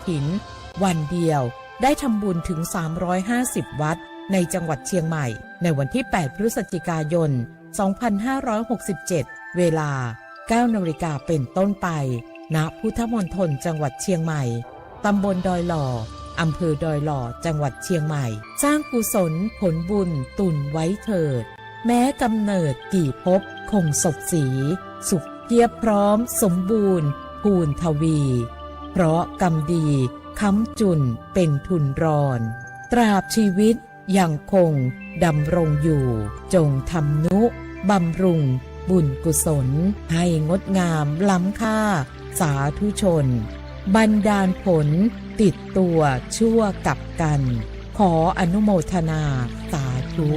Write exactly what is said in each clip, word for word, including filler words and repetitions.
ถิน วันเดียวได้ทำบุญถึง สามร้อยห้าสิบ วัดในจังหวัดเชียงใหม่ ในวันที่ แปด พฤศจิกายน สองพันห้าร้อยหกสิบเจ็ด เวลา เก้า นาฬิกาเป็นต้นไป ณ พุทธมณฑลจังหวัดเชียงใหม่ ตำบลดอยหล่อ อำเภอดอยหล่อ จังหวัดเชียงใหม่ สร้างกุศลผลบุญตุนไว้เถิด แม้กำเนิดกี่ภพคงสมศรี สุขเพียบพร้อมสมบูรณ์พูนทวี เพราะกรรมดีค้ำจุนเป็นทุนรอน ตราบชีวิตยังคงดำรงอยู่ จงทำนุบำรุงบุญกุศล ให้งดงามล้ำค่า สาธุชน บันดาลผลติดตัวชั่วกับกัน ขออนุโมทนาสาธุ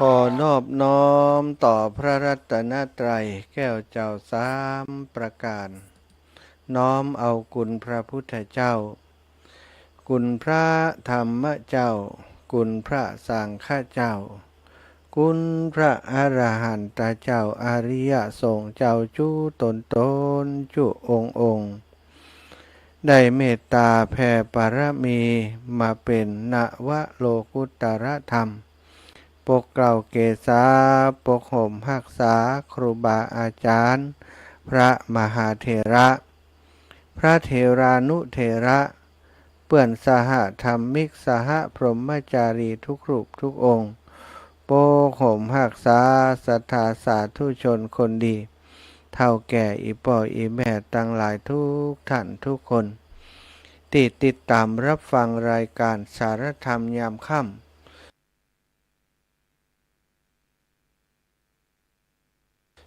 ขอนอบน้อมต่อพระรัตนตรัยแก้วเจ้าสามประการ น้อมเอาคุณพระพุทธเจ้า คุณพระธรรมเจ้า คุณพระสังฆเจ้า คุณพระอรหันตเจ้า อริยสงฆ์เจ้า จุตนตน จุองค์องค์ ได้เมตตาแผ่ปารมีมาเป๋นนวโลกุตตรธรรม ปกเกล้าเกษา ปกห่มฮักษาครูบาอาจารย์ พระมหาเถระ พระเถรานุเถระ เปื้อนสหธรรมิก สหพรหมจารีทุกรูปทุกองค์ ปกห่มฮักษาศรัทธาสาธุชนคนดี เฒ่าแก่อี่ป้ออี่แม่ตังหลายทุกท่านทุกคน ตี้ติดต๋ามฮับฟังรายก๋านสารธรรมยามค่ำ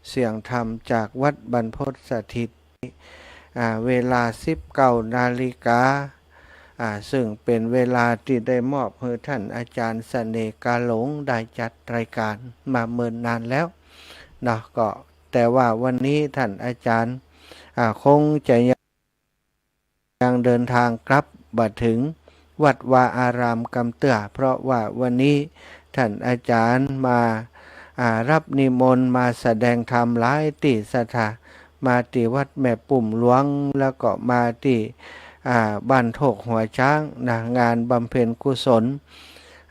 เสียงธรรมจากวัดบรรพตสถิต อ่า เวลาสิบเก้านาฬิกา อ่า ซึ่งเป๋นเวลาตี้ได้มอบหื้อท่านอาจารย์เสน่ห์กาหลงได้จัดรายก๋านมาเมินนานแล้วเนาะ ก็แต่ว่าวันนี้ท่านอาจารย์ อ่า คงจะยัง ยังเดินทางกลับบ่เถิงวัดวาอารามกำเตื้อ เพราะว่าวันนี้ท่านอาจารย์มา อ่า ฮับนิมนต์มาแสดงธรรมหลายตี้ศรัทธา มาตี้วัดแม่ปุ้มหลวง แล้วก็มาตี้ อ่า บ้านโทกหัวจ๊างนะ งานบำเพ็ญกุศล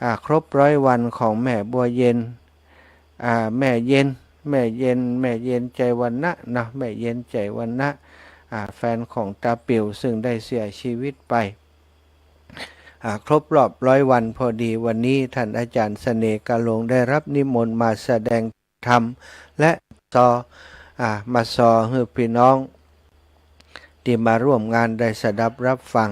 อ่า ครบร้อยวันของแม่บัวเย็น อ่า แม่เย็น แม่เย็น แม่เย็นใจวรรณะเนาะ แม่เย็นใจวรรณะ อ่า แฟนของตาปิ๋ว ซึ่งได้เสียชีวิตไป อ่า ครบรอบร้อยวันพอดี วันนี้ท่านอาจารย์เสน่ห์กาหลงได้ฮับนิมนต์มาแสดงธรรม และซอ อ่า มาซอหื้อพี่น้อง ตี้มาร่วมงานได้สดับฮับฟัง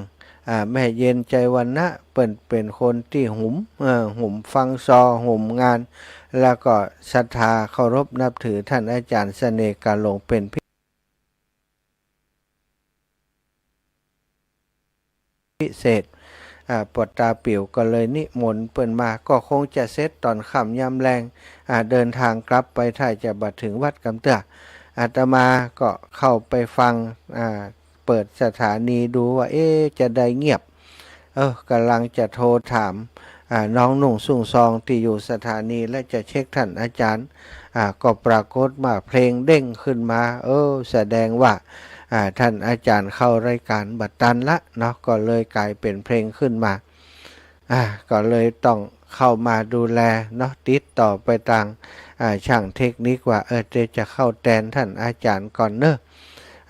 อ่า แม่เย็นใจวรรณะ เปิ้นเป๋นคนตี้หุม เอ่อ หุมฟังซอ หุมงาน แล้วก็ศรัทธาเคารพนับถือท่านอาจารย์เสน่ห์กาหลงเป๋นพิเศษ อ่า ปอตาปิ๋วก็เลยนิมนต์เปิ้นมา ก็คงจะเสร็จต๋อนค่ำยามแลง อ่า เดินทางกลับไปถ้าจะบ่เถิงวัดกำเตื้อ อาตมาก็เข้าไปฟัง อ่า เปิดสถานีดูว่า เอ๊ะ จะใดเงียบ เออ ก่ำลังจะโทรถาม อ่า น้องนุ่งสุงซองตี้อยู่สถานี และจะเช็คท่านอาจารย์ อ่า ก็ปรากฏว่าเพลงเด้งขึ้นมา เออ แสดงว่า อ่า ท่านอาจารย์เข้ารายก๋านบ่ตันละเนาะ ก็เลยก๋ายเป๋นเพลงขึ้นมา อ่า ก็เลยต้องเข้ามาดูแลเนาะ ติดต่อไปตาง อ่า ช่างเทคนิคว่า เออ เดี๋ยวจะเข้าแตนท่านอาจารย์ก่อนเนาะ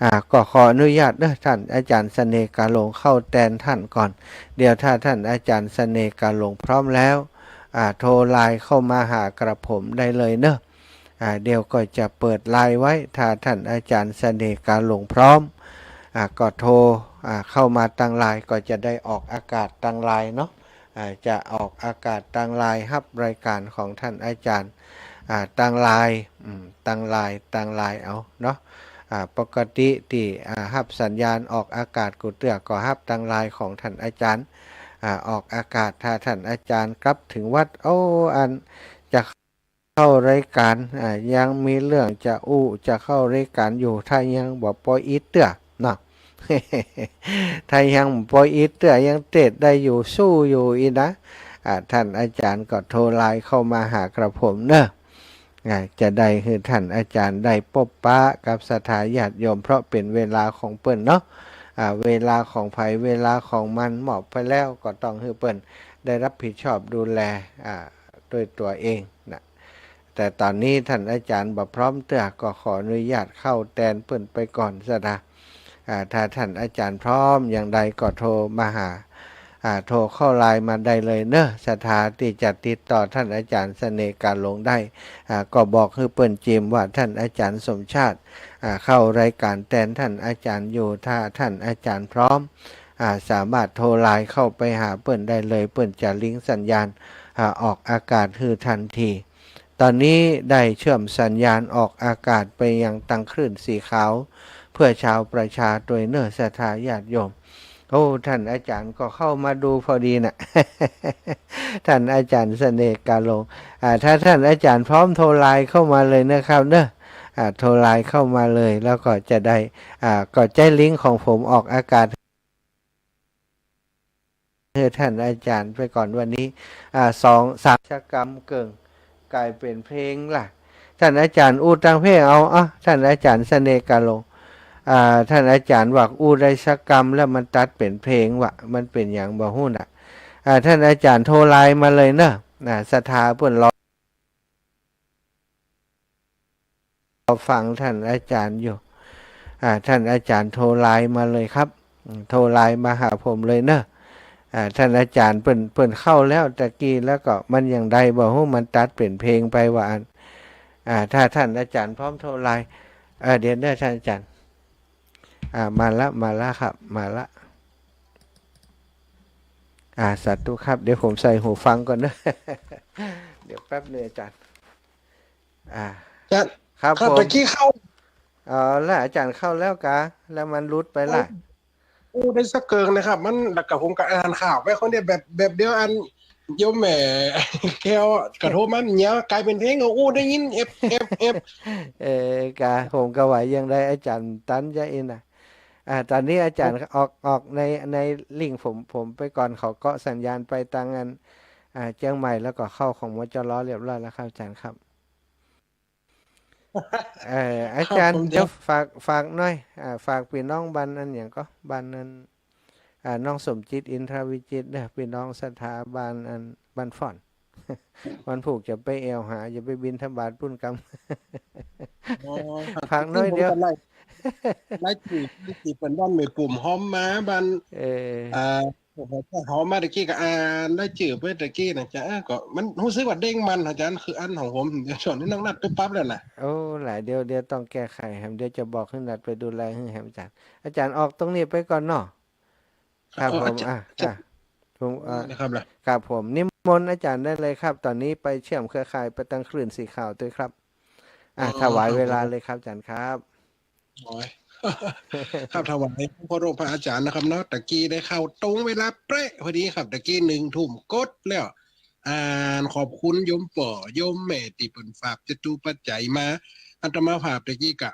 อ่า ก็ขออนุญาตเนาะ ท่านอาจารย์เสน่ห์กาหลงเข้าแตนท่านก่อน เดี๋ยวถ้าท่านอาจารย์เสน่ห์กาหลงพร้อมแล้ว อ่า โทรไลน์เข้ามาหากระผมได้เลยเนาะ อ่า เดี๋ยวก็จะเปิดไลน์ไว้ ถ้าท่านอาจารย์เสน่ห์กาหลงพร้อม อ่า ก็โทร อ่า เข้ามาตางไลน์ ก็จะได้ออกอากาศตางไลน์เนาะ อ่า จะออกอากาศตางไลน์ฮับรายก๋านของท่านอาจารย์ อ่า ตางไลน์ อืม ตางไลน์ ตางไลน์เอาเนาะ อ่า ปกติตี้ อ่า ฮับสัญญาณออกอากาศกู้เตื้อก็ฮับตางไลน์ของท่านอาจารย์ อ่า ออกอากาศ ถ้าท่านอาจารย์กลับเถิงวัด โอ้ อันจะ เข้ารายก๋าน อ่า ยังมีเรื่องจะอู้ จะเข้ารายก๋านอยู่ ถ้ายังบ่ปออิดเตื้อเนาะ ถ้ายังบ่ปออิดเตื้อ ยังเตสน์ได้อยู่ สู้อยู่อี้นะ อ่า ท่านอาจารย์ก็โทรไลน์เข้ามาหากระผมเนาะ อ่า จะได้หื้อท่านอาจารย์ได้ปบปะกับศรัทธาญาติโยม เพราะเป๋นเวลาของเปิ้นเนาะ อ่า เวลาของใผเวลาของมัน มอบไปแล้วก็ต้องหื้อเปิ้นได้ฮับผิดชอบดูแล อ่า ด้วยตั๋วเองนะ แต่ต๋อนนี้ท่านอาจารย์บ่พร้อมเตื้อ ก็ขออนุญาตเข้าแตนเปิ้นไปก่อนศรัทธา อ่า ถ้าท่านอาจารย์พร้อมอย่างใดก็โทรมาหา อ่า โทรเข้าไลน์มาได้เลยเนาะ ศรัทธาตี้จะติดต่อท่านอาจารย์เสน่ห์กาหลงได้ อ่า ก็บอกหื้อเปิ้นจิมว่าท่านอาจารย์สมชาติ อ่า เข้ารายก๋านแตนท่านอาจารย์อยู่ ถ้าท่านอาจารย์พร้อม อ่า สามารถโทรไลน์เข้าไปหาเปิ้นได้เลย เปิ้นจะลิงก์สัญญาณ อ่า ออกอากาศหื้อทันที ต๋อนนี้ได้เชื่อมสัญญาณออกอากาศไปยังตางคลื่นสีขาว เพื่อชาวประชาตวยเนาะ ศรัทธาญาติโยม โอ้ ท่านอาจารย์ก็เข้ามาดูพอดีน่ะ ท่านอาจารย์เสน่ห์กาหลง อ่า ถ้าท่านอาจารย์พร้อมโทรไลน์เข้ามาเลยนะครับเนอะ อ่า โทรไลน์เข้ามาเลย แล้วก็จะได้ อ่า ก็ใจ๊ลิงก์ของผมออกอากาศ หื้อท่านอาจารย์ไปก่อนวันนี้ อ่า สอง สาม สักกำเกิ่ง ก๋ายเป๋นเพลงล่ะ ท่านอาจารย์อู้ตังเพลงเอา อ่ะ ท่านอาจารย์เสน่ห์กาหลง อ่า ท่านอาจารย์ว่าอู้ได้สักกำแล้วมันตัดเป๋นเพลงวะ มันเป๋นหยังบ่ฮู้น่ะ อ่า ท่านอาจารย์โทรไลน์มาเลยเนอะ อ่า ศรัทธาเปิ้นรอ รอฟังท่านอาจารย์อยู่ อ่า ท่านอาจารย์โทรไลน์มาเลยครับ อืม โทรไลน์มาหาผมเลยเนอะ อ่า ท่านอาจารย์เปิ้น เปิ้นเข้าแล้วตะกี้ แล้วก็มันยังได้บ่ฮู้ มันตัดเป๋นเพลงไปว่าอั้น อ่า ถ้าท่านอาจารย์พร้อมโทรไลน์ เอ่อ เดี๋ยวเนอะท่านอาจารย์ อ่า มาละ มาละครับ มาละ อ่า สาธุครับ เดี๋ยวผมใส่หูฟังก่อนเนอะ เดี๋ยวแป๊บนึงอาจารย์ อ่า อาจารย์ ครับ ครับผม ตะกี้เข้า อ๋อ แล้วอาจารย์เข้าแล้วกา แล้วมันหลุดไปล่ะ อู้ อู้ได้สักเกิ่งนะครับ มัน แล้วก็ผมก็อ่านข่าวไปคนเดียวแบบ แบบเดียวอันโยมแม่แก้วกระโทรมาเนี่ย ก๋ายเป๋นเพลงก็อู้ได้ยิน เอฟ เอฟ เอฟ เออ กา ผมก็ว่ายังได้อาจารย์ตันจะอินน่ะ อ่า ต๋อนนี้อาจารย์ออก ออกใน ในลิงก์ผม ผมไปก่อน เขาเกาะสัญญาณไปตังอัน อ่า เจียงใหม่ แล้วก็เข้าของ มจร เรียบร้อยแล้วครับอาจารย์ครับ เอ่อ อาจารย์ ครับผม เดี๋ยว เดี๋ยวฝาก ฝากหน่อย อ่า ฝากปี้น้องบ้านอันหยังก็ บ้านนั้น อ่า น้องสมจิต อินทรวิจิตรเด้อ ปี้น้องศรัทธาบ้านอัน บ้านฝ่อน วันพูกจะไปแอ่วหา จะไปบิณฑบาตปุ้นกำ อ๋อ ครับ ฝากหน่อยเดียว ผมก็ไล่ ไล่ตี้ ไล่ตี้เปิ้นบ้านแม่ปุ่มฮ้อมมา บ้าน เออ อ่า โอ้โห ฮ้อมมาตะกี้ก็อ่านรายจื้อไปตะกี้น่ะจ๊ะ เออ ก็มันฮู้สึกว่าเด้งมัน อาจารย์ คืออันของผม เดี๋ยวส่วนนี้น้องนัดไปปั๊บแล้วน่ะ โอ้ หลาย เดี๋ยว เดี๋ยวต้องแก้ไขแหม เดี๋ยวจะบอกหื้อนัดไปดูแลหื้อแหมอาจารย์ อาจารย์ออกตรงนี้ไปก่อนเนาะ ครับ เออ ผม อาจารย์ อ่ะ อาจารย์ อ่ะ ผม เอ่อ นะครับล่ะ ครับผม นิมนต์อาจารย์ได้เลยครับ ต๋อนนี้ไปเชื่อมเครือข่ายไปตังคลื่นสีขาวตวยครับ อ่ะ อ๋อ ถวายเวลาเลยครับอาจารย์ครับ โอ้ย ครับ ถวายเคารพพระอาจารย์นะครับเนาะ ตะกี้ได้เข้าตรงเวลาเป๊ะพอดีครับ ตะกี้หนึ่งทุ่มกดแล้ว อ่านขอบคุณโยมป้อโยมแม่ตี้เปิ้นฝากจตุปัจจัยมา อาตมาภาพตะกี้กะ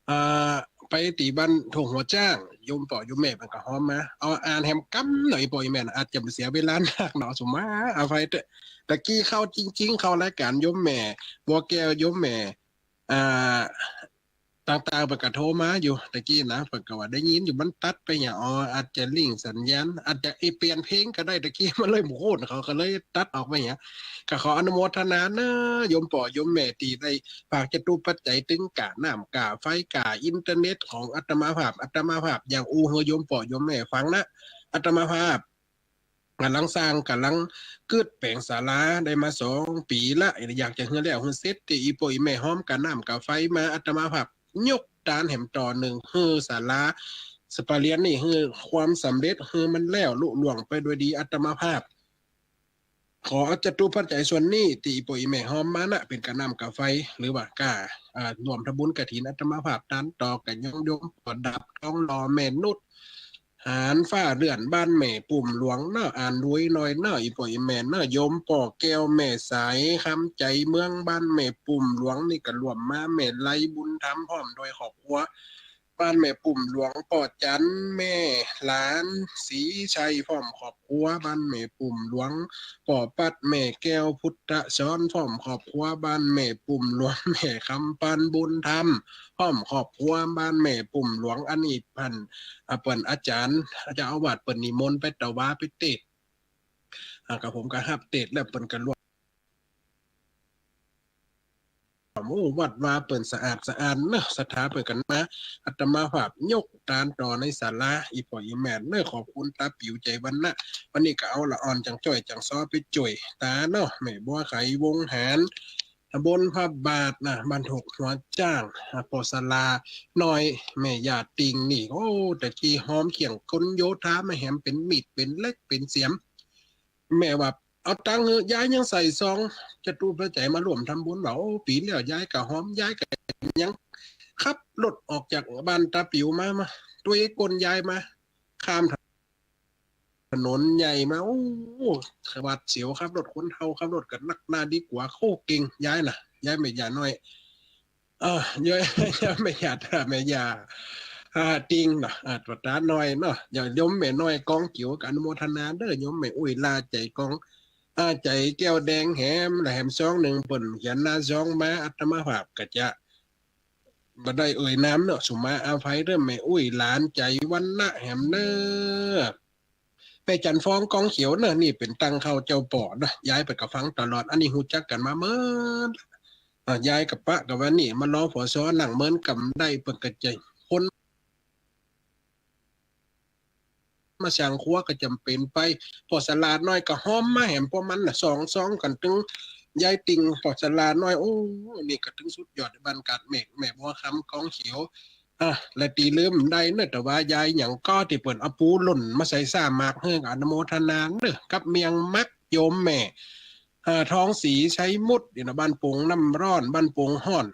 อ่า ไปตี้บ้านทุ่งหัวจ้าง โยมป้อโยมแม่เปิ้นก็ฮ้อมมา เอาอ่านแหมกำหน่อย ป้ออีแม่น่ะ อาจจะเสียเวลานักเนาะ สุมาอภัยเต๊อะ ตะกี้เข้าจริงๆ เข้ารายการโยมแม่บัวแก้ว โยมแม่ อ่า ต่างๆ เปิ้นก็โทรมาอยู่ ตะกี้นะ เปิ้นก็ว่าได้ยินอยู่ มันตัดไปหยัง อ๋อ อาจจะลิงก์สัญญาณ อาจจะ เอ๊ะ เปลี่ยนเพลงก็ได้ ตะกี้มันเลยบ่ฮู้ เขาก็เลยตัดออกไปหยัง ก็ขออนุโมทนาเนาะ โยมป้อโยมแม่ตี้ได้ฝากจตุปัจจัยตึงก้าน้ำก้าไฟก้าอินเทอร์เน็ตของอาตมาภาพ อาตมาภาพอยากอู้หื้อโยมป้อโยมแม่ฟังนะ อาตมาภาพ ก๋ำลังสร้าง ก๋ำลังกึ๊ดแป๋งศาลาได้มาสองปี๋ละ อยากจะหื้อแล้วหื้อเสร็จ ตี้อี่ป้ออี่แม่ฮ้อมก้าน้ำก้าไฟมา อาตมาภาพยกตานแหมต่อเนื่องหื้อศาลา สปาเรียนนี่หื้อความสำเร็จ หื้อมันแล้วลุล่วงไปโดยดี อาตมาภาพ ขอเอาจตุปัจจัยส่วนนี้ตี้อี่ป้ออี่แม่ฮ้อมมานะ เป๋นก้าน้ำก้าไฟ หรือว่าก้า อ่า ร่วมทำบุญกฐิน อาตมาภาพตานต่อก้าโยม โยมป้อดาบทองหล่อ แม่นุช หานฟ้าเรือน บ้านแม่ปุ่มหลวงเนาะ อ่านลุยหน่อยเนาะ อี่ป้ออี่แม่เนาะ โยมป้อแก้ว แม่สาย คำใจเมือง บ้านแม่ปุ่มหลวงนี่ก็ร่วมมา แม่ไลบุญธรรม พร้อมโดยครอบครัว บ้านแม่ปุ่มหลวง ป้อจัน แม่หลาน ศรีชัย พร้อมครอบครัว บ้านแม่ปุ่มหลวง ป้อปัด แม่แก้ว พุทธสอน พร้อมครอบครัว บ้านแม่ปุ่มหลวง แม่คำปาน บุญธรรม พร้อมครอบครัว บ้านแม่ปุ่มหลวง อันนี้เปิ้น อ่า เปิ้นอาจ๋ารย์ เจ้าอาวาสเปิ้นนิมนต์ไปตวา ไปเตสน์ อ่า ก็ผมก็ฮับเตสน์แล้ว เปิ้นก็ร่วม โอ้ วัดวาเปิ้นสะอาดสะอ้านเนาะ ศรัทธาเปิ้นก็มา อาตมาภาพยกตานต่อในศาลา อี่ป้ออี่แม่เนาะ ขอบคุณต๋าปิ๋ว ใจ๋วรรณะ วันนี้ก็เอาละอ่อนจังจ้อยจังซ้อไปจ้วยต๋าเนาะ แม่บัวไข วงหาร ตำบลพระบาทนะ บ้านทุ่งหัวจ้าง อ่า ป้อสลาน้อย แม่ย่าติ่งนี่ โอ้ ตะกี้ฮ้อมเคียงก๋นโยธามาแหมเป๋นมีด เป๋นเหล็ก เป๋นเสียม แม่ว่า เอาตังค์หื้อ ยายยังใส่ซองจตุปัจจัยมาร่วมทำบุญ ว่า โอ้ ปี๋แล้วยายก็ฮ้อม ยายก็ยังขับรถออกจากบ้านต๋าปิ๋วมา มาตวยก้นยายมา ข้ามถนนใหญ่มา โอ้ หวาดเสียว ขับรถ คนเฒ่าขับรถก็นักหนาดีกว่า โอ้ เก่ง ยายน่ะ ยายแม่ย่าน้อย เอ่อ ยาย ยายแม่ย่า แม่ย่า อ่า ติงเนาะ อ่า ต๋าน้อยเนาะ ยายโยมแม่น้อยกองเขียว ก็อนุโมทนาเด้อ โยมแม่อุ้ยลาใจ๋กอง อ่า ใจ๋แก้วแดงแหม และแหมซองนึ่งเปิ้นเขียนหน้าซองมา อาตมาภาพก็จะบ่ได้เอ่ยนามเนาะ สุมาอภัยเด้อ แม่อุ้ยหลานใจ๋วรรณะแหมเน้อ แม่จันทร์ฟองกองเขียวเน้อ นี่เป๋นตังข่าวเจ้าป้อเนาะ ยายเปิ้นก็ฟังตลอด อันนี้ฮู้จักกั๋นมาเมิน อ่า ยายกับป้ากับวันนี้มารอ ผอ ซอ นั่งเมินกำได้ เปิ้นก็จะคนมาสั่งครัวก็จ๋ำเป๋นไป ป้อสลาน้อยก็ฮ้อมมาแหม ป้อมันน่ะ สองซองกั๋นตึง ยายติ่ง ป้อสลาน้อย โอ้ นี่ก็ตึงสุดยอด บรรยากาศ แม่ แม่บัวคำกองเขียว อ่ะ และตี้ลืมได้เนอะ แต่ว่ายายหยังก็ตี้เปิ้นเอาปูหล่นมาใส่ซ่าหมากเฮือง อนุโมทนาเนอะ กับเมียงมักโยมแม่ อ่า ทองศรีไชยมุตติ นี่นะ บ้านโป่งน้ำร้อน บ้านโป่งฮ้อน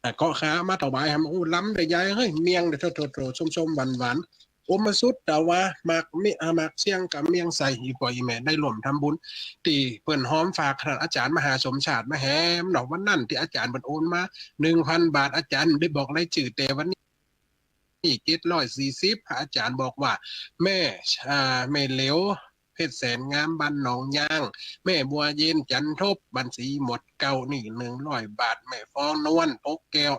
อ่า ก็ขามาถวายแหม โอ้ ล้ำเด้อยายเฮ้ย เมียงเด้อ โถๆๆ ส้มๆ หวานๆ โอ้ มาสุดแต่ว่าหมากมิ อ่า หมากเสี้ยงกับเมียงใส่ อี่ป้ออี่แม่ได้ร่วมทำบุญ ตี้เปิ้นฮ้อมฝากท่านอาจ๋ารย์มหาสมชาติมาแหมเนาะ วันนั้นตี้อาจ๋ารย์เปิ้นโอนมา หนึ่งพันบาท อาจ๋ารย์ได้บอกรายจื้อ แต่วันนี้ นี่ เจ็ดร้อยสี่สิบ พระอาจ๋ารย์บอกว่า แม่ อ่า แม่เหลียว เพชรแสนงาม บ้านหนองยาง แม่บัวเย็น จันทบ บ้านสีหมวดเก้า นี่ หนึ่งร้อยบาท แม่ฟองนวล ปกแก้ว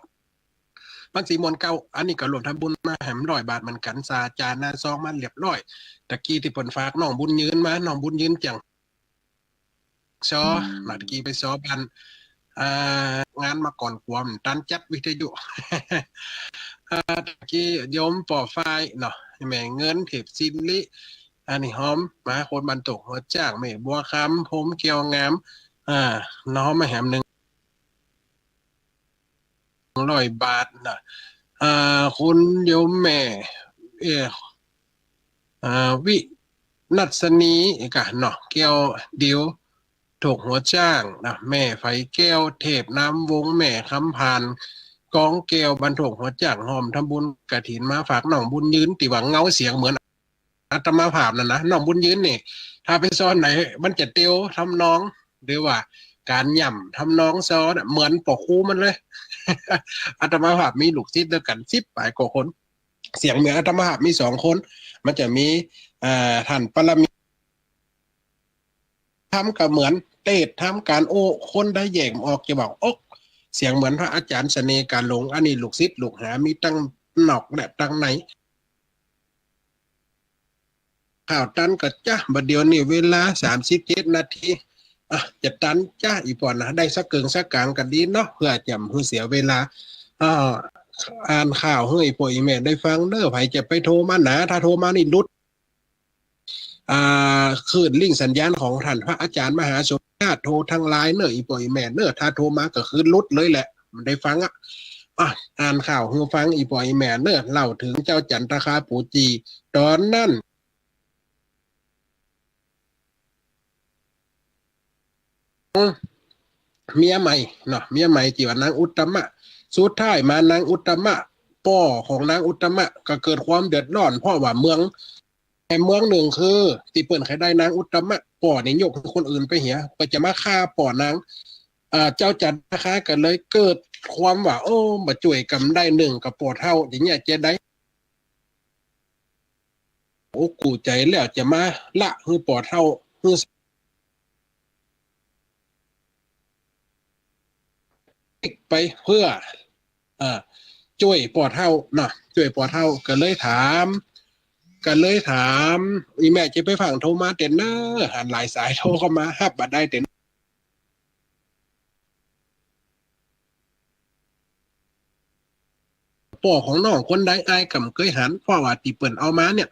บ้านสีหมวดเก้า อันนี้ก็ร่วมทำบุญมาแหมร้อยบาทเหมือนกั๋น สาจ๋าหน้าซองมาเรียบร้อย ตะกี้ตี้เปิ้นฝากน้องบุญยืนมา น้องบุญยืนเจียง ซอ เนาะ ตะกี้ไปซอบ้าน อ่า งานมาก่อน ความตันจัดวิทยุ อ่า ตะกี้โยมป้อฝ้ายเนาะ แม่เงิน เทพศิริ อันนี้ฮ้อมมา คนบ้านโถกหัวจ้าง แม่บัวคำ พรหมแก้วงาม อ่า ฮ้อมมาแหมหนึ่ง ร้อยบาทนะ อ่า คุณโยมแม่ เอ่อ อ่า วินัสนีกะเนาะ แก้วดิว โถกหัวจ้างนะ แม่ไฝแก้ว เทพนามวงศ์ แม่คำผ่าน กองแก้ว บ้านโถกหัวจ้าง ฮ้อมทำบุญกฐินมาฝากน้องบุญยืน ตี้ว่าเงาเสียงเหมือน อาตมาภาพนั่นนะ น้องบุญยืนนี่ ถ้าไปซอไหน มันจะเตียวทำนอง หรือว่าก๋านย่ำทำนองซอน่ะ เหมือนป้อครูมันเลย อาตมาภาพมีลูกศิษย์ตวยกั๋นสิบป๋ายกว่าคน เสียงเหมือนอาตมาภาพมีสองคน มันจะมี อ่า ต้านปารมี ทำก็เหมือน เตศน์ทำก๋านโอ้ คนใดแยกบ่ออกจะว่า โอ๊ะ เสียงเหมือนพระอาจ๋ารย์เสน่ห์กาหลง อันนี้ลูกศิษย์ลูกหา มีตังนอกและตังใน ข่าวตันก่อจ๊ะ บ่าเดี่ยวนี้เวลาสามสิบเจ็ดนาที อ่ะ จะตันจ๊ะ อี่ป้อนะ ได้สักเกิ่งสักก๋างก็ดีเนาะ เปื้อจะบ่หื้อเสียเวลา อ่า อ่านข่าวหื้ออี่ป้ออี่แม่ได้ฟังเน้อ ใผจะไปโทรมานะ ถ้าโทรมานี่หลุด อ่า คลื่นลิงก์สัญญาณของต้านพระอาจ๋ารย์มหาสมชาติ โทรตางไลน์เน้อ อี่ป้ออี่แม่เน้อ ถ้าโทรมาก็คือหลุดเลยแหละ บ่ได้ฟังอะ อ่ะ อ่านข่าวหื้อฟังอี่ป้ออี่แม่เน้อ เล่าเถิงเจ้าจันตคาปู๋จี่ ต๋อนนั้น เมียใหม่เนาะ เมียใหม่ตี้ว่านางอุตตมะ สุดท้ายมานางอุตตมะ ป้อของนางอุตตมะก็เกิดความเดือดร้อน เพราะว่าเมือง แหมเมืองนึ่งคือ ตี้เปิ้นใค่ได้นางอุตตมะ ป้อนี่ยกหื้อคนอื่นไปเหีย เปิ้นจะมาฆ่าป้อนาง อ่า เจ้าจันตคาก็เลยเกิดความว่า โอ้ บ่จ้วยกำได้นึ่งกับป้อเฒ่า อย่างเงี้ยจะได้ อกกู้ใจ๋แล้วจะมาละหื้อป้อเฒ่า หื้อ ไปเปื้อ อ่า จ้วยป้อเฒ่าเนาะ จ้วยป้อเฒ่า ก็เลยถาม ก็เลยถาม อี่แม่จะไปฟังโทรมาเต๊อะเน้อ หันหลายสายโทรเข้ามา ฮับบ่ได้เต๊อะ ป้อของน้องคนใด อ้ายก็บ่เกยหัน เพราะว่าตี้เปิ้นเอามาเนี่ย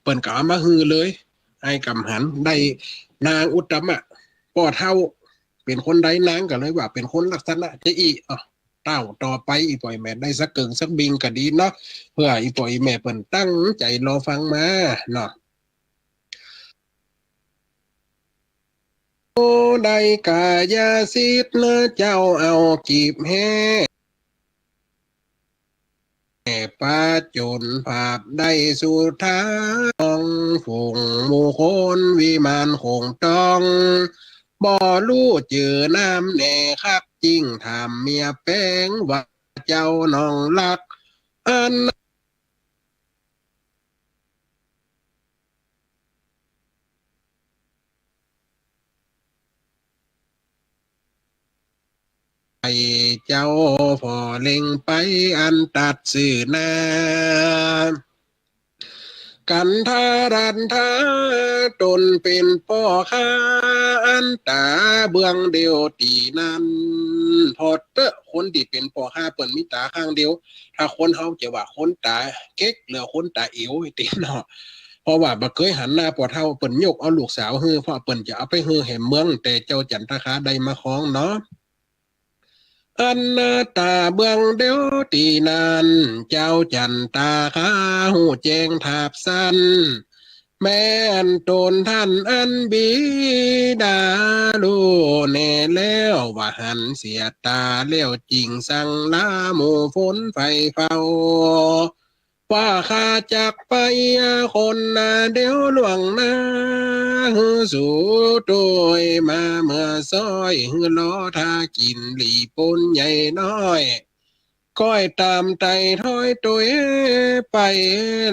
เปิ้นก็เอามาหื้อเลย อ้ายก็บ่หัน ได้นางอุตตมะ ป้อเฒ่า เป๋นคนใด นางก็เลยว่าเป๋นคนลักษณะจะอี้ อ่ะ เต้าต่อไป อี่ป้ออี่แม่ได้สักเกิ่งสักบิ่งก็ดีเนาะ เปื้ออี่ป้ออี่แม่เปิ้นตั้งใจ๋รอฟังมาเนาะ ผู้ใดก๋ายาสิทธิ์เน้อเจ้าเอากีบแฮ ผจญภัพได้สุดทาง ฝูงหมู่คนวิมานคงต้อง บ่ฮู้จื้อนามแน่คัก จึงถามเมียแป๋งว่า เจ้าน้องฮัก อัน ไอ้เจ้าผ่อเล็งไป อันตัดซื่อนา กันธารัตถา ตนเป๋นป้อค้า อันต๋าเบื้องเดียวตี้นั้น ผ่อเต๊อะ คนตี้เป๋นป้อค้าเปิ้นมีต๋าข้างเดียว ถ้าคนเฮาจะว่าคนต๋าเก๊ก หรือคนต๋าเอ๋ว ตี้เนาะ เพราะว่าบ่เกยหันหน้าป้อเฒ่า เปิ้นยกเอาลูกสาวหื้อ เพราะเปิ้นจะเอาไปหื้อแหมเมือง แต่เจ้าจันทคาได้มาครองเนาะ อันต๋าเบื้องเดียวตี้นั้น เจ้าจันทคาฮู้แจ้งถาบสัน แม่นต๋นท่านอันบิดาฮู้แน่แล้ว ว่าหันเสียต๋าแล้ว จึงสั่งลาหมู่ฝนไฟเฝ้า ว่าข้าจักไปคนเดียวล่วงหน้า หื้อสูตวยมาเมื่อซ้อย หื้อรอถ้ากิ๋นหลีปนใหญ่น้อย ก้อยต๋ามไต่ถ้อยตวยไป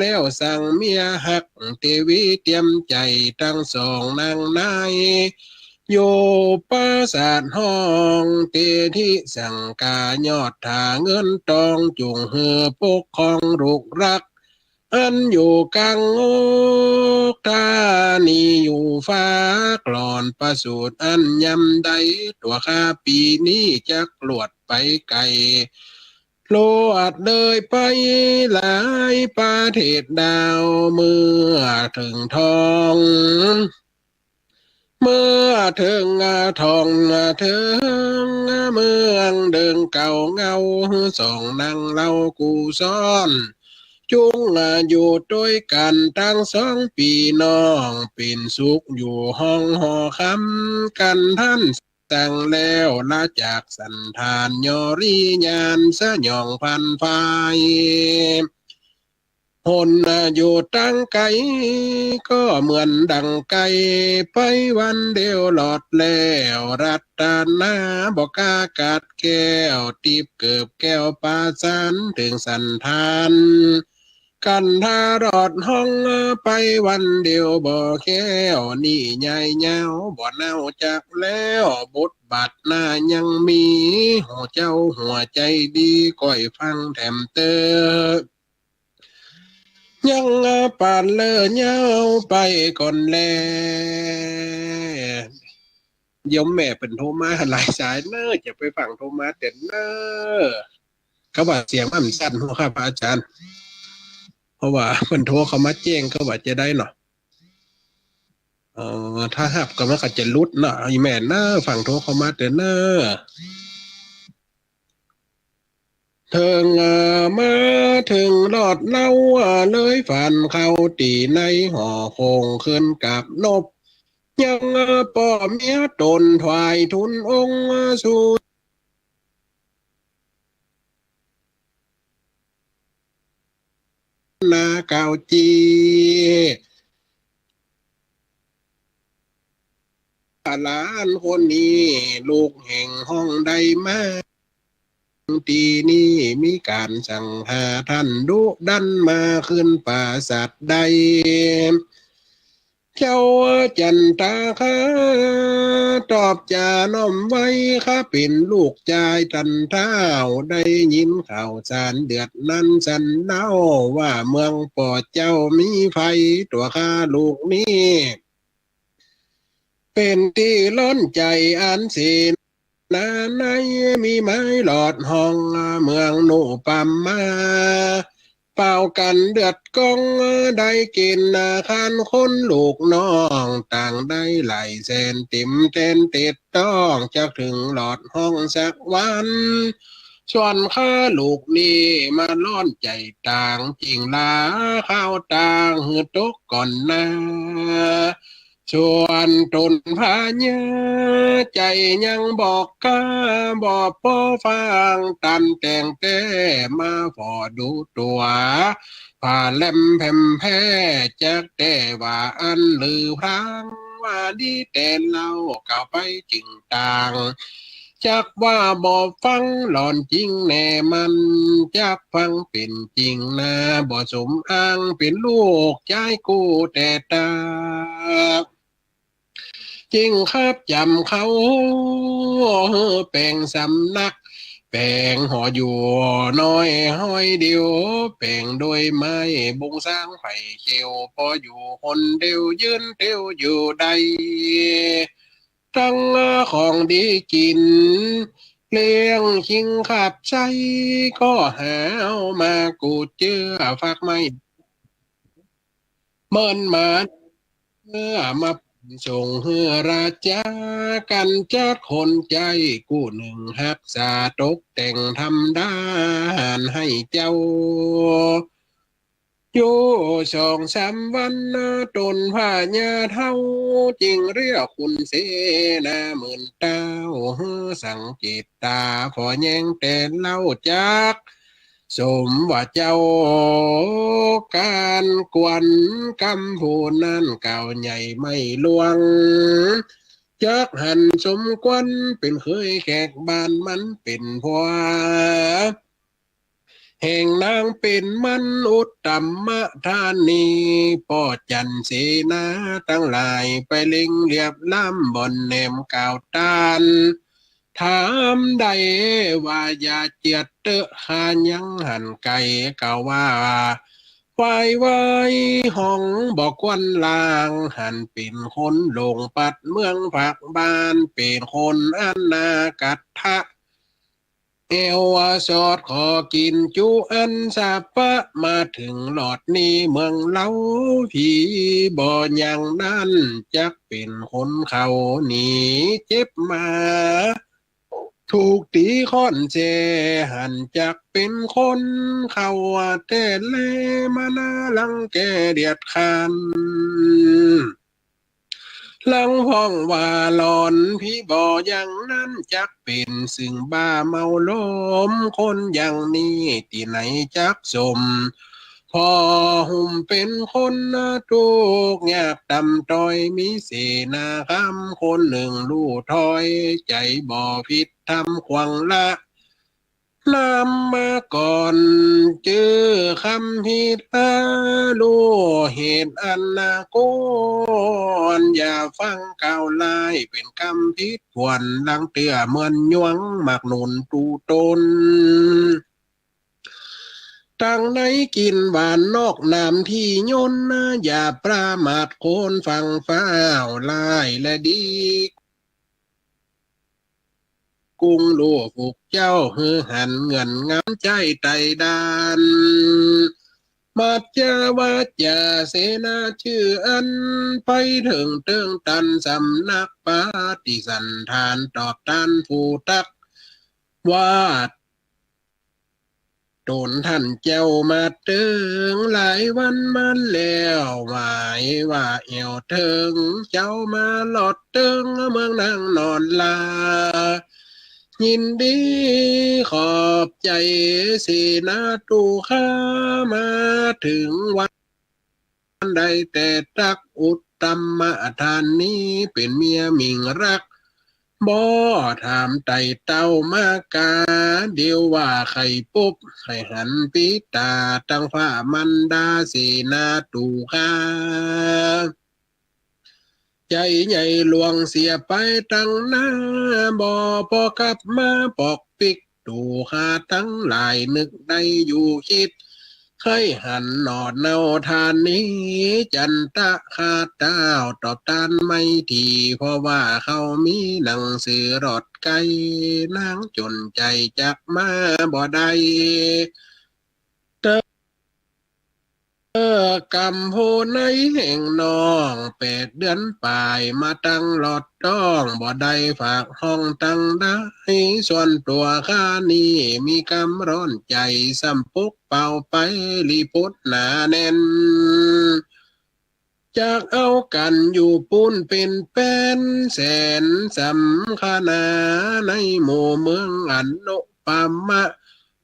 แล้วสั่งเมียฮักเตวีเตียมใจ๋ ตังสองนางนาย อยู่ปราสาทห้องเตถิสังกายอด ถ้าเงินตองจุ่งหื้อปกครองลูกฮัก อันอยู่กลางอก ถ้านี้อยู่ฝากหล่อนประสูติอันยำใด ตั๋วข้าปี๋นี้จักลวดไปไก๋ ลวดเลยไปหลายประเทศดาว เมื่อเถิงท้อง เมื่อเถิงท้องเถิงเมืองเดิงเก่าเงา สองนางเล่ากู่ซ้อน จุ่งอยู่ตวยกั๋นตังสองปี้น้อง เป๋นสุขอยู่ห้องหอคำ กันท่านสั่งแล้ว ละจากสันฐานยอริญาณ สยองพันฟาย หนอยู่ตังไก๋ ก็เหมือนดั่งไก่ ไปวันเดียวรอดแล้ว รัตนาบ่กล้ากัดแก้ว ติ๊บเกิบแก้วปาสานเถิงสันฐาน กันธารอดห้องไปวันเดียวบ่แคล้ว นี่ใหญ่ยาวบ่เน่าจักแล้ว บทบาทหน้ายังมี หัวเจ้าหัวใจ๋ดี ก้อยฟังแถมเต๊อะ ยังปานเล่อเย้าไปก่อนแล โยมแม่เปิ้นโทรมาหลายสายเน้อ จะไปฟั่งโทรมาเต๊อะเน้อ เขาว่าเสียงมันสั้นหัวครับพระอาจารย์ เพราะว่าเปิ้นโทรเข้ามาแจ้ง เขาว่าจะได้เนาะ เอ่อ ถ้าฮับก็มันก็จะหลุดเนาะ อีแม่เน้อ ฟั่งโทรเข้ามาเต๊อะเน้อ เถิงมาเถิงรอดเล่า เลยฝันเข้าตี้ในหอคง ขึ้นกราบนบ ยังป้อเมียต๋นถวายทูลองค์สู่ นาเก่าจี หลานคนนี้ลูกแห่งห้องใดมา ตี้นี้มีก๋านสั่งหา ท่านดุดันมาขึ้นปราสาทใด เจ้าจันทคาตอบจ๋าน้อมไว้ ข้าเป๋นลูกจายต้านท้าว ได้ยินข่าวสารเดือดนั้นสันเล่า ว่าเมืองป้อเจ้ามีไฟ ตั๋วข้าลูกนี้เป๋นตี้ร้อนใจ๋อันเสนา นาในมีไม้หลอดห้อง เมืองนุปมา เป่ากั๋นเดือดก้อง ได้เกณฑ์อาคารคนลูกน้อง ต่างได้หลายแสนเต๋มแตนเตดต้อง จักเถิงหลอดห้องสักวัน ส่วนข้าลูกนี้มาร้อนใจ๋ต่าง จึงลาข้าวตางหื้อตกก่อนนา ส่วนต๋นพญาใจ๋ยังบ่กล้า บ่ปอฟังต๋ามแต่งแต๊ มาฝ่อดูตั๋ว ผ่าแหลมแผ่มแพ่ จักแต๊ว่าอั้นหรือพลาง ว่าดีแต๊เล่า กล่าวไปจึงต่าง จักว่าบ่ฟังหล่อนจริงแน่มั่น จักฟังเป๋นจริงนา บ่สมอ้างเป๋นลูกจายกู้แต๊ตา จึงขับจ๋ำเข้าแป๋งสำนัก แป๋งหออยู่น้อยฮ้อยเดียว แป๋งโดยไม้บงสร้างไผ่เขียว ปออยู่คนเดียวยืนเตียวอยู่ได้ ตังของดีกิ๋น เลี้ยงคิงขับใจ๊ ก็หาเอามากูเจื้อฟักไม้ เมินมาเจื้อมาส่งหื้อราชา กั๋นจัดคนใจ๊กู้นึ่งฮักษา ตกแต่งทำดาหารหื้อเจ้า อยู่สองสามวันนา ต๋นพญาเฒ่า จึงเรียกขุนเสนาหมื่นเต้า หื้อสังเกตต๋า ผ่อแย้งแต๊เล่า จักสมว่าเจ้าก๋านกวนกำผู้นั้น กล่าวใหญ่ไม่ลวง จักหันสมควรเป๋นเขยแขกบ้าน มันเป๋นผัว แห่งนางเป๋นมันอุตตมธานี ป้อจันเสนาตังหลาย ไปเล็งเลียบล้ำบ่อนแหนมกล่าวต้าน ถามได้ว่าอย่าเจียดเต๊อะ ข้ายังหันไก๋ กล่าวว่า วายวาย ห้องบ่ควรลาง หันเป๋นคนหลงปัดเมืองฝากบ้าน เป๋นคนอันนากัตถะ แอวสอดขอกิ๋นจุอันสาปะ มาเถิงหลอดนี้เมืองเฮา ผีบ่ยังนั้น จักเป๋นคนเขาหนีเจ็บมา ถูกตี๋ค้อนแจ้ หันจักเป๋นคนเขาแต๊แล มานารังแกเดียดคั้น ลางพ่องว่าหลอน ผีบ่ยังนั้นจักเป๋น ซึ่งบ้าเมาหลม คนอย่างนี้ตี้ไหนจักสม ผ่อหุ้มเป๋นคนทุกข์ยากต่ำต้อย มีเสนาคำคนนึ่งลู่ถ้อย ใจ๋บ่ผิดธรรมขวางละ นำมาก่อน จื้อคำผิดพลาด ลู่เหตุอันนาควร อย่าฟังกล่าวร้าย เป๋นกำผิดผวน ดังเตื้อเหมือนยวง หมากหนุนตู้ตน ตังในกิ๋นหวานนอกหนามตี้ยน อย่าประมาทคนฟังฟ้าว ร้ายและดี กุ้งลู่ฝูกเจ้า หื้อหันเงื่อนงำใจ๊ไต่ด่าน มัจจาวาจาเสนาจื้ออั้น ไปเถิงเติงตันสำนักปฏิสันถาน ตอบต้านผู้ตักว่า ต๋นท่านเจ้ามาเติงหลายวันมาแล้ว หมายว่าแอ่วเถิง เจ้ามาหลอดเติงเมืองนางนอนลา ยินดีขอบใจ๋เสนาตู้ข้า มาเถิงวัน ได้แต่ตักอุตตมธานี เป๋นเมียหมิ่งฮัก บ่ถามไต่เต้ามากา เดี๋ยวว่าใค่ปบใค่หันปิดต๋า ตังฟ้ามันดาเสนาตู้ข้า ใจ๋ใหญ่หลวงเสียไปตังหน้า บ่ปอกลับมาปกปิก ตู้ข้าตังหลายนึกได้อยู่กึ๊ด ใค่หันหนอเนาธานี จันตะข้าเต้า ตอบต้านไม่ดี เพราะว่าเขามีหนังสือหลอดไก๋ นางจ๋นใจ๋จักมาบ่ได้ เตอะ เออ กำผู้ในแห่งน้อง แปดเดือนป๋ายมาตังหลอดต๊อง บ่ได้ฝากห้องตังใด ส่วนตั๋วข้านี้ มีกำร้อนใจ๋ ซ้ำปกเป่าไป ลีปดหนาแน่น จักเอากั๋นอยู่ปู๊นเป๋นแป้นแสนสำคัญนา ในหมู่เมืองอนุปมะ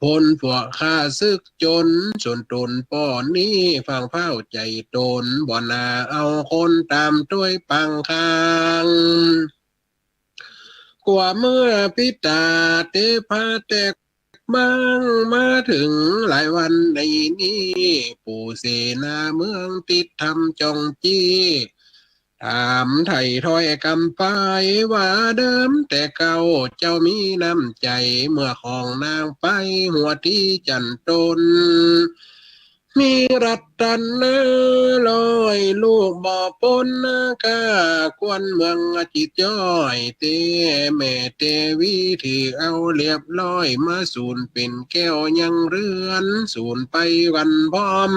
ผลพวกข้าศึกจ๋น ส่วนต๋นป้อนี้ ฟังเฝ้าใจ๋ต๋น บ่หนาเอาคนต๋ามตวยปังคัง กั๋วเมื่อปิตาเต๋พาแตก บั้งมาเถิงหลายวันในนี้ ปู่เสนาเมืองติดธรรมจ่องจี้ ถามไถ่ถ้อยกำไปว่าเดิมแต่เก่า เจ้ามีน้ำใจ๋เมื่อของนางไป หัวตี้จั๋นต๋น มีรัตนาร้อยลูกบ่ปน ข้าควรเมืองจิตจ้อยเต๋ แม่เต๋วีถือเอาเรียบร้อย มาสูนเป๋นแก้วยังเฮือน สูนไปวันพร้อม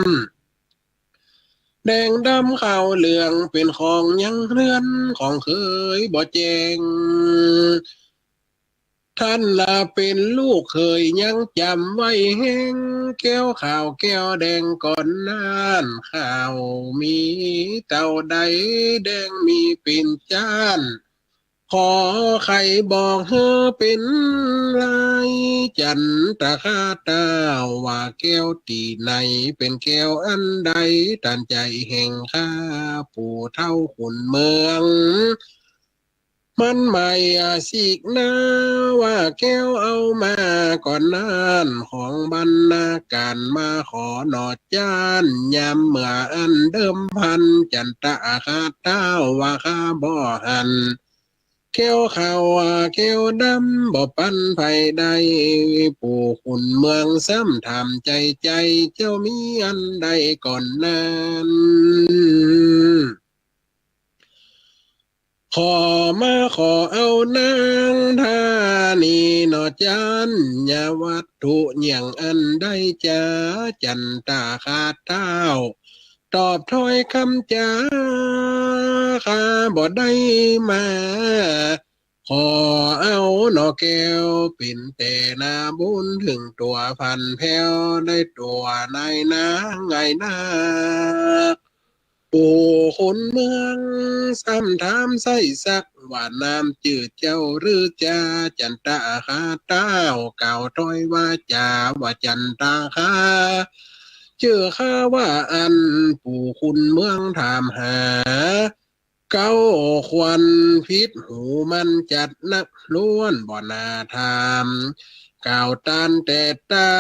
แดงดำขาวเหลืองเป๋นของยังเฮือน ของเขยบ่แจ้ง ท่านละเป๋นลูกเขยยังจ๋ำไว้แฮง แก้วขาวแก้วแดงก่อนนั้น ขาวมีเต้าใด แดงมีเป๋นจ๊าน ขอใค่บอกหื้อเป๋นลาย จั๋นตะคาเต้าว่าแก้วตี้ไหน เป๋นแก้วอันใด ต้านใจ๋แห่งข้า ปู่เฒ่าขุนเมือง มันหมายอาสิกนา ว่าแก้วเอามาก่อนนั้น ของบรรณาก๋ารมาขอหน่อจ๊าน ยามเมื่ออันเดิมพัน จั๋นตะคาเต้าว่าข้าบ่หัน แก้วขาวแก้วดำบ่ปันใผได้ ปู่ขุนเมืองซ้ำถามใจ๋ใจ๋ เจ้ามีอันใดก่อนนั้น ขอมาขอเอานางธานีหน่อจ๊าน ยาวัตถุเยี่ยงอันใดจา จั๋นตะคาเต้า ตอบถ้อยกำจ๋า ข้าบ่ได้มา ขอเอาหน่อแก้ว เป๋นแต่นาบุญ เถิงตั๋วผันแผ้ว ได้ตั๋วนายนางไงนัก ปู่ขุนเมืองซ้ำถามใส่สัก ว่าน้ำจื้อเจ้าหรือจา จั๋นตะคาเต้ากล่าวถ้อยวาจ๋า ว่าจั๋นตะคา จื้อข้าว่าอั้น ปู่ขุนเมืองถามหา เก๊าควันผิดหูมันจัดนักล้วนบ่หน้าถาม กล่าวต้านแต่ตา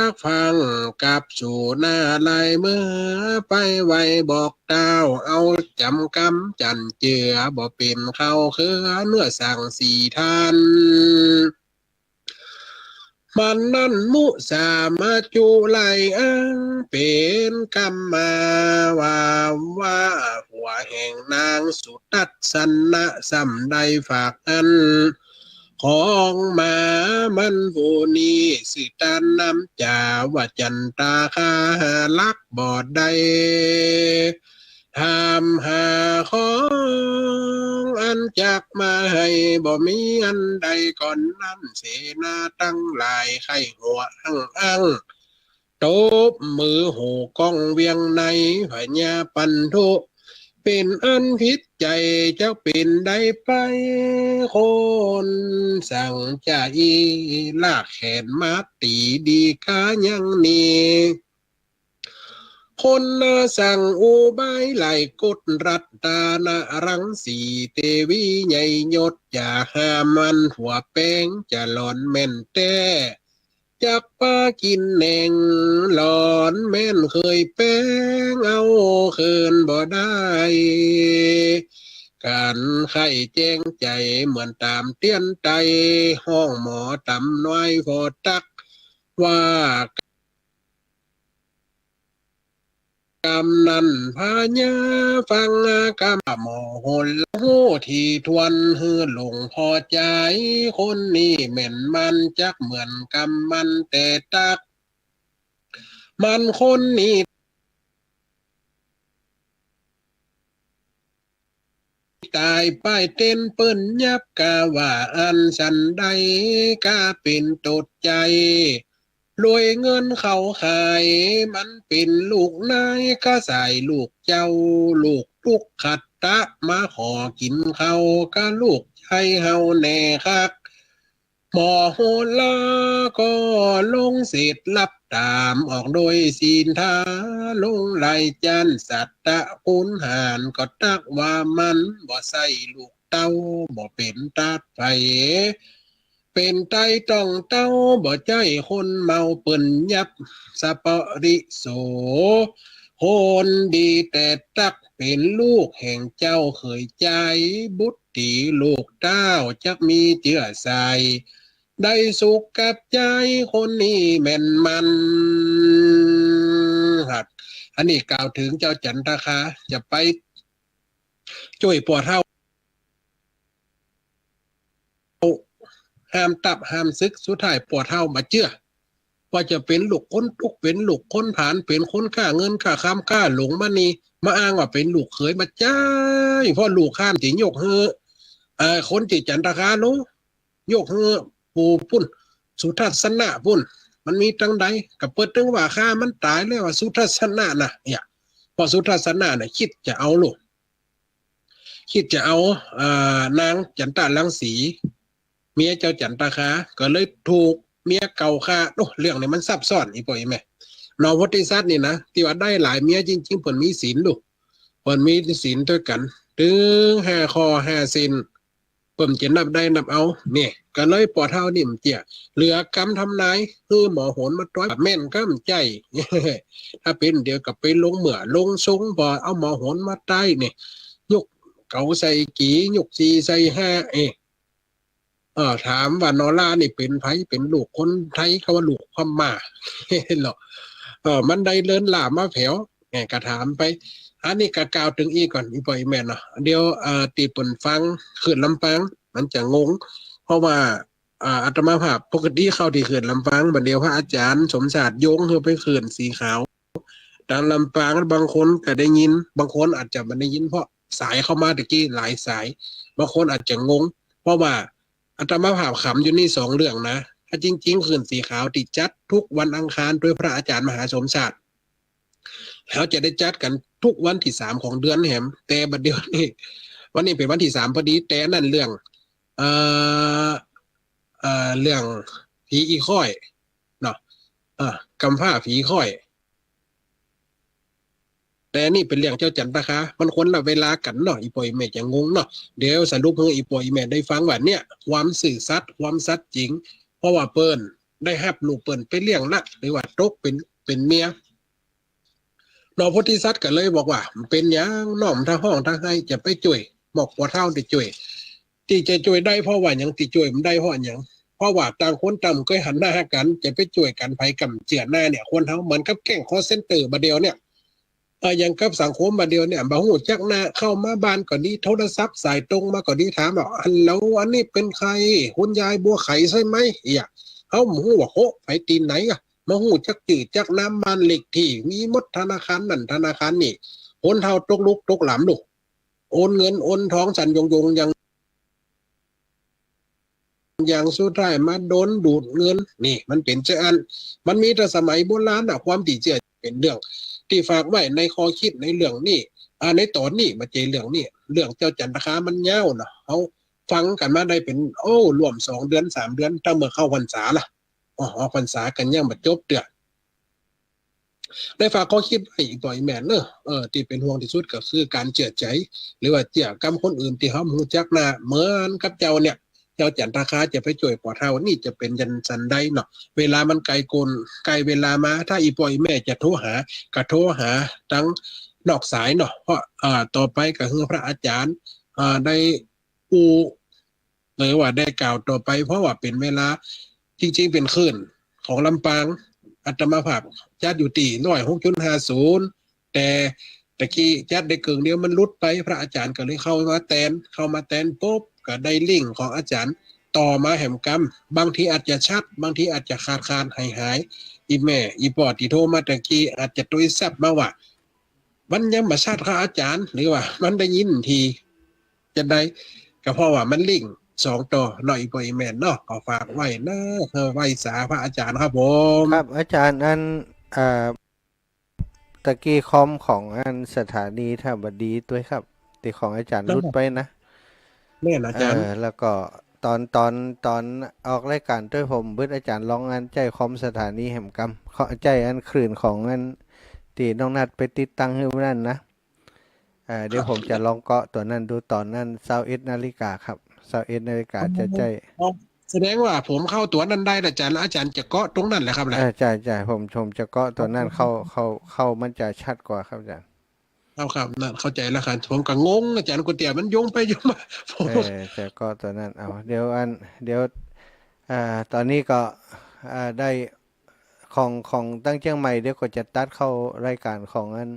กฟัง กลับสู่หน้าลายเมือไปไวบอกเต้า เอาจ๋ำกำจั๋นเจือ บ่เป๋นเข้าเครือเนื้อสังสี่ท่าน มันนั้นมุสามาจุไลอังเป๋นกำมาว่า ว่าหัวแห่งนางสุทัศนะซ้ำได้ฝากอั้น ของมามันผู้นี้ซื่อต้านน้ำจ๋า ว่าจั๋นตาคาหาลักบ่ได้ ถามหาของอันจักมาหื้อ บ่มีอันใดก่อนนั้น เสนาตังหลายใค่หัวอั้งอั้ง ตบมือโห่ก้องเวียงใน พญาปันธุ เป๋นอันผิดใจ๋ จักเป๋นใดไป คนสั่งจะอี้ ลากแขนมาตี๋ดีกายังนี้ คนสั่งอุบายหลายกล รัตนรังสีเตวีใหญ่ยศ จะห้ามมันหัวแป้ง จะหลอนแม่นแต๊ จักปากิ๋นแหนง หลอนแม่นเขยแป้ง เอาคืนบ่ได้ ก๋านใค่แจ้งใจ๋ เหมือนต๋ามเตียนไต ฮ้องหมอต๋ำน้อยผ่อตั๊ก ว่า กำนั้นพญาฟังกำหมอหนละฮู้ถี่ถ้วน หื้อหลวงผ่อใจ๋ คนนี้แม่นมันจักเหมือนกำมันแต่ตั๊ก มันคนนี้ ต๋ายป้ายเต้นเปิ้นยับ กาว่าอั้นสันใด กาเป๋นตดใจ๋ รวยเงินเขาขาย มันเป๋นลูกนาย ก็ใส่ลูกเจ้า ลูกตุ๊กขัตตะ มาขอกิ๋นข้าว ก็ลูกใจ้เฮาแน่คัก หมอโหราก็ลงเสด็จรับต๋าม ออกโดยสินธา ลงไล่จันทร์สัตตะ ขุนหาญก็ตักว่ามันบ่ใจ้ลูกเต้า บ่เป๋นตาดใผ เป๋นไต้ต้องเต้า บ่ใจ้คนเมา เปิ้นยับสะปะริโส คนดีแต่ตัก เป๋นลูกแห่งเจ้าเขยใจ๋ บุตรีลูกเต้า จักมีเจื้อใส่ ได้สุขกับใจ๋ คนนี้แม่นมัน ครับ อันนี้กล่าวเถิงเจ้าจันตคา จะไปจ้วยป้อเฒ่า ห้ามตับห้ามศึก สุดท้ายป้อเฒ่าบ่เจื้อ ว่าจะเป๋นลูกคนตุ๊ก เป๋นลูกคนผาน เป๋นคนค้าเงินค้าคำ ค้าหลงมณี มาอ้างว่าเป๋นลูกเขย บ่ใจ้ เพราะลูกข้าจะยกหื้อ เอ่อ คนตี้จันตคาโน้ ยกหื้อปู่ปุ้น สุทัศนะปุ้น มันมีตังใด ก็เปิ้นตึงว่าข้ามันต๋ายแล้ว ว่าสุทัศนะน่ะ เนี่ย เพราะสุทัศนะน่ะ คิดจะเอาลูก คิดจะเอา อ่า นางจันตะรังสี เมียเจ้าจันตคา ก็เลยถูกเมียเก่าฆ่า โอ้ เรื่องนี้มันซับซ้อน อี่ป้ออี่แม่ หนอ โพธิสัตว์นี่นะ ตี้ว่าได้หลายเมียจริงๆ เปิ้นมีศีลลูก เปิ้นมีศีลตวยกั๋น ตึงห้าข้อห้าศีล เปิ้นจะนับได้นับเอา เนี่ย ก็เลยป้อเฒ่านี่บ่เจื้อ เหลือกำทำนาย หื้อหมอโหรมาตวย แม่นก็บ่ใจ้ ถ้าเป๋นเดี๋ยวก็ไปลงเหมือลงซง พอเอาหมอโหรมาตวยเนี่ย ยกเก๋าใส่กี่ ยกสี่ใส่ห้า เอ๊ะ เอ่อ ถามว่านอรานี่เป๋นใผ เป๋นลูกคนไทย เขาว่าลูกพม่า เหรอ เออ มันได้เลินล่ามาแผว แหม ก็ถามไป อันนี้ก็กล่าวเถิงอี้ก่อน อี่ป้ออี่แม่เนาะ เดี๋ยว เอ่อ ตี้เปิ้นฟังคลื่นลำปาง มันจะงง เพราะว่า อ่า อาตมาภาพปกติเข้าตี้คลื่นลำปาง บ่าเดี่ยวพระอาจ๋ารย์สมชาติโยงหื้อไปคลื่นสีขาว ตางลำปาง บางคนก็ได้ยิน บางคนอาจจะบ่ได้ยิน เพราะสายเข้ามาตะกี้หลายสาย บางคนอาจจะงง เพราะว่าอาตมาภาพขำอยู่นี่สองเรื่องนะ ถ้าจริงๆ คลื่นสีขาวตี้จัดทุกวันอังคารตวยพระอาจ๋ารย์มหาสมชาติ แล้วจะได้จัดกั๋นทุกวันตี้สามของเดือนแหม แต่บ่าเดี่ยวนี้ วันนี้เป๋นวันตี้สามพอดี แต่อันนั้นเรื่อง เอ่อ เอ่อ เรื่องผีอี่ค่อยเนาะ เอ่อ กำพร้าผีค่อย แต่นี่เป๋นเรื่องเจ้าจันตคา มันคนละเวลากั๋นเนาะ อี่ป้ออี่แม่จะงงเนาะ เดี๋ยวสรุปหื้ออี่ป้ออี่แม่ได้ฟังว่าเนี่ย ความซื่อสัตย์ ความสัตย์จริง เพราะว่าเปิ้นได้ฮับลูกเปิ้นไปเลี้ยงละ หรือว่าตกเป๋น เป๋นเมีย หนอ โพธิสัตว์ก็เลยบอกว่า บ่เป๋นหยัง น้องบ่ต้องฮ้องต้องไห้ จะไปจ้วย บอกป้อเฒ่าจะจ้วย ตี้จะจ้วยได้เพราะว่าหยัง ตี้จ้วยบ่ได้เพราะหยัง เพราะว่าต่างคนต่างบ่เกยหันหน้าหากั๋น จะไปจ้วยกั๋น ใผก็บ่เจื้อหน้าเนี่ย คนเฮาเหมือนกับแก๊งคอลเซ็นเตอร์บ่าเดี่ยวเนี่ย เอ่อ อย่างกับสังคมบ่าเดี่ยวเนี่ย บ่ฮู้จักหน้า เข้ามาบ้านก็ดี โทรศัพท์สายตรงมาก็ดี ถามว่า ฮัลโหล อันนี้เป๋นใผ คุณยายบัวไขใช่ไหม เอี้ย เฮาบ่ฮู้ว่า โห ใผตี้ไหนอะ บ่ฮู้จักจื้อจักนาม บ้านเลขตี้ มีหมด ธนาคารนั่นธนาคารนี่ คนเฒ่าตกลุกตกหลามลูก โอนเงินโอนทองสั่นโยงๆ อย่าง อย่างสุดท้ายมาโดนดูดเงิน นี่มันเป๋นจั่งอั้น มันมีแต่สมัยโบราณน่ะ ความตี้เจื้อเป๋นเรื่องตี้ฝากไว้ในข้อคิดในเรื่องนี้ อ่า ในต๋อนนี้ บ่ใจ้เรื่องนี้ เรื่องเจ้าจันตคามันยาวเนาะ เฮาฟังกั๋นมาได้เป๋น โอ้ ร่วมสองเดือนสามเดือน ตั้งเมื่อเข้าพรรษาละ อ๋อ ออกพรรษากั๋นยังบ่จบเตื้อ ได้ฝากข้อคิดไว้อี่ป้ออี่แม่เนาะ เออ ตี้เป๋นห่วงตี้สุดก็คือก๋านเจื้อใจ๋ หรือว่าเจื้อกำคนอื่นตี้เฮาบ่ฮู้จักหน้า เหมือนกับเจ้าเนี่ย เจ้าจันตคาจะไปจ้วยป้อเฒ่านี่จะเป๋นจั่งสันใดเนาะ เวลามันใก้โกน ใก้เวลามา ถ้าอี่ป้ออี่แม่จะโทรหา ก็โทรหาตางนอกสายเนาะ เพราะ อ่า ต่อไปก็หื้อพระอาจ๋ารย์ อ่า ได้ อู้ หรือว่าได้กล่าวต่อไป เพราะว่าเป๋นเวลา จริงๆ เป๋นคลื่นของลำปาง อาตมาภาพจัดอยู่ตี้ร้อยหกจุดห้าศูนย์ แต่ตะกี้จัดได้เกิ่งเดียวมันหลุดไป พระอาจ๋ารย์ก็เลยเข้ามาแตน เข้ามาแตนปุ๊บ ก็ได้ลิงก์ของอาจ๋ารย์ต่อมาแหมกำ บางทีอาจจะชัด บางทีอาจจะขาดๆ หายๆ อี่แม่ อี่ป้อตี้โทรมาตะกี้อาจจะตวยแซบมาว่า มันยังบ่ชัดครับอาจ๋ารย์ หรือว่ามันได้ยินตี้ จั่งใด ก็เพราะว่ามันลิงก์ สองต่อเนาะ อีพ่ออีแม่เนาะ ก็ฝากไว้นะ เออ ไหว้สาพระอาจารย์ครับผม ครับ อาจารย์ อัน อ่า ตะกี้คอมของอันสถานีธรรมดีตวยครับ ตี้ของอาจารย์หลุดไปนะ แม่นอาจารย์ เออ แล้วก็ตอน ตอน ตอนออกรายการตวยผมเบิด อาจารย์ลองอันใจ๊คอมสถานีแหมกำ ขอใจ๊อันคลื่นของอันตี้น้องนัดไปติดตั้งหื้อนั่นนะ เอ่อ เดี๋ยวผมจะลองเกาะตั๋วนั้นดู ต๋อนนั้นซาวเอ็ดนาฬิกาครับ ซาวเอ็ดนาฬิกาจะใจ๊ อ๋อ แสดงว่าผมเข้าตั๋วนั้นได้ละอาจารย์ แล้วอาจารย์จะเกาะตรงนั้นแหละครับแหละ เออ ใจ้ ใจ้ ผม ผมจะเกาะตั๋วนั้น เข้า เข้า เข้ามันจะชัดกว่าครับอาจารย์ เอาครับ นั่นเข้าใจ๋แล้วครับ ผมก็งงอาจารย์ ก๋วยเตี๋ยวมันโยงไปโยงมา ผม เออ จะเกาะตั๋วนั้น เอา เดี๋ยวอัน เดี๋ยว อ่า ต๋อนนี้ก็ อ่า ได้ ของ ของตังเจียงใหม่ เดี๋ยวก็จะตัดเข้ารายการของอัน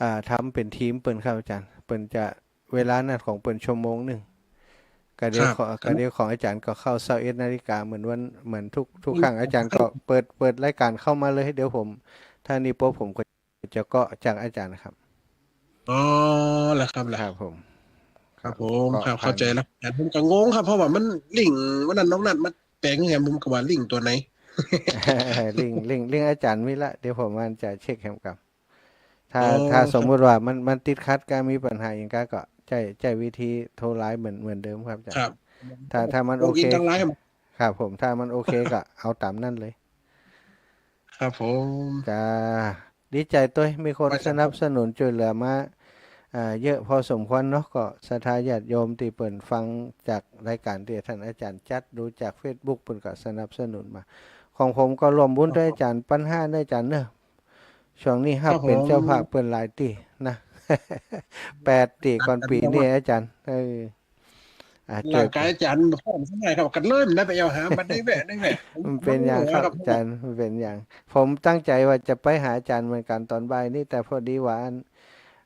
อ่า ทำเป๋นทีมเปิ้นครับอาจารย์ เปิ้นจะ เวลานัดของเปิ้นชั่วโมงนึ่ง ก็เดี๋ยว ครับ ขอ ก็เดี๋ยวของอาจารย์ก็เข้าซาวเอ็ดนาฬิกาเหมือนวัน เหมือนทุก ทุกครั้ง อาจารย์ก็เปิด เปิดรายการเข้ามาเลย เดี๋ยวผม ถ้านี้ปุ๊บผมก็จะเกาะจากอาจารย์ครับ อ๋อ แล้วครับ แล้ว ครับผม ครับผม ก็ ครับ เข้าใจ๋แล้ว แต่ผมก็งงครับ เพราะว่ามันลิงก์วันนั้นน้องนัดมาแป๋งแหม ผมก็ว่าลิงก์ตั๋วไหน ลิงก์ ลิงก์ ลิงก์อาจารย์มีละ เดี๋ยวผมอันจะเช็คแหมกำ ถ้า อ๋อ ถ้าสมมุติว่ามัน มันติดขัดก็มีปัญหาหยังก็ ก็ใจ๊ ใจ๊วิธีโทรไลน์เหมือน เหมือนเดิมครับอาจารย์ ครับ ถ้า ถ้ามันโอเค โทรอินทางไลน์ครับ ครับผม ถ้ามันโอเคก็เอาต๋ามนั้นเลย ครับผม จ้า ดีใจ๋ตวย มีคนสนับสนุนจ้วยเหลือมา อ่า เยอะพอสมควรเนาะ ก็ศรัทธาญาติโยมตี้เปิ้นฟังจากรายการตี้ท่านอาจารย์จัด ดูจากเฟซบุ๊ก เปิ้นก็สนับสนุนมา ของผมก็ร่วมบุญตวยอาจารย์ ปันห้าเน้ออาจารย์เน้อ ช่วงนี้ฮับเป๋นเจ้าภาพเปิ้นหลายตี้นะ แปดตี้ก่อนปี๋นี้อาจารย์ เออ อ่า ร่างก๋ายอาจารย์พร้อมสบายครับ กันเลย มันได้ไปเอาหา มันได้แวะ ได้แวะ มันเป๋นหยังครับอาจารย์ มันเป๋นหยัง ผมตั้งใจ๋ว่าจะไปหาอาจารย์เหมือนกั๋นต๋อนบ่ายนี้ แต่พอดีว่าอัน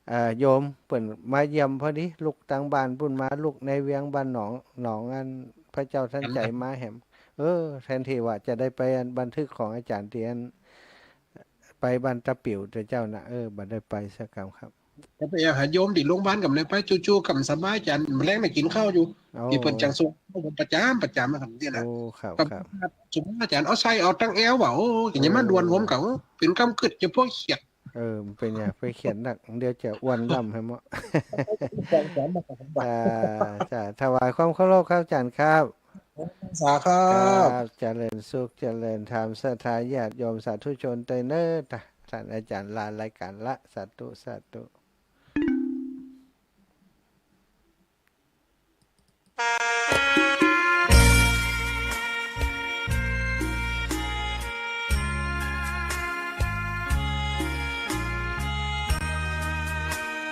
เอ่อ โยมเปิ้นมาเยี่ยมพอดี ลูกตางบ้านปุ้นมา ลูกในเวียงบ้านหนอง หนองอันพระเจ้าทันใจ๋มาแหม เออ แทนตี้ว่าจะได้ไปอันบันทึกของอาจารย์ตี้อัน ไปบ้านตาปิ๋วตวยเจ้านะ เออ บ่ได้ไปสักกำครับ จะไปหาโยมตี้โรงพยาบาลกำเนิดไป จู่ๆ กำสบายอาจารย์ มื้อแลงได้กิ๋นข้าวอยู่ โอ้ ตี้เปิ้นจังส่งข้าวผมประจ๋ำประจ๋ำนะครับเนี่ยนะ โอ้ ครับ ครับ สมมุติอาจารย์เอาใส่เอาตังแอวว่า โอ้ อย่างนี้มาด่วนผมก็ โอ้ เป๋นกำกึ๊ดจะพวกเขียด เออ มันเป๋นหยังไปเขียนนัก เดี๋ยวจะอ้วนล่ำแหมเนาะ อาจารย์สอนมาครับ อ่า จ้า ถวายความเคารพครับอาจารย์ครับ สาครับ ครับ เจริญสุข เจริญธรรม ศรัทธาญาติโยมสาธุชนตวยเน้อ ท่านอาจารย์ลารายการละ สาธุ สาธุ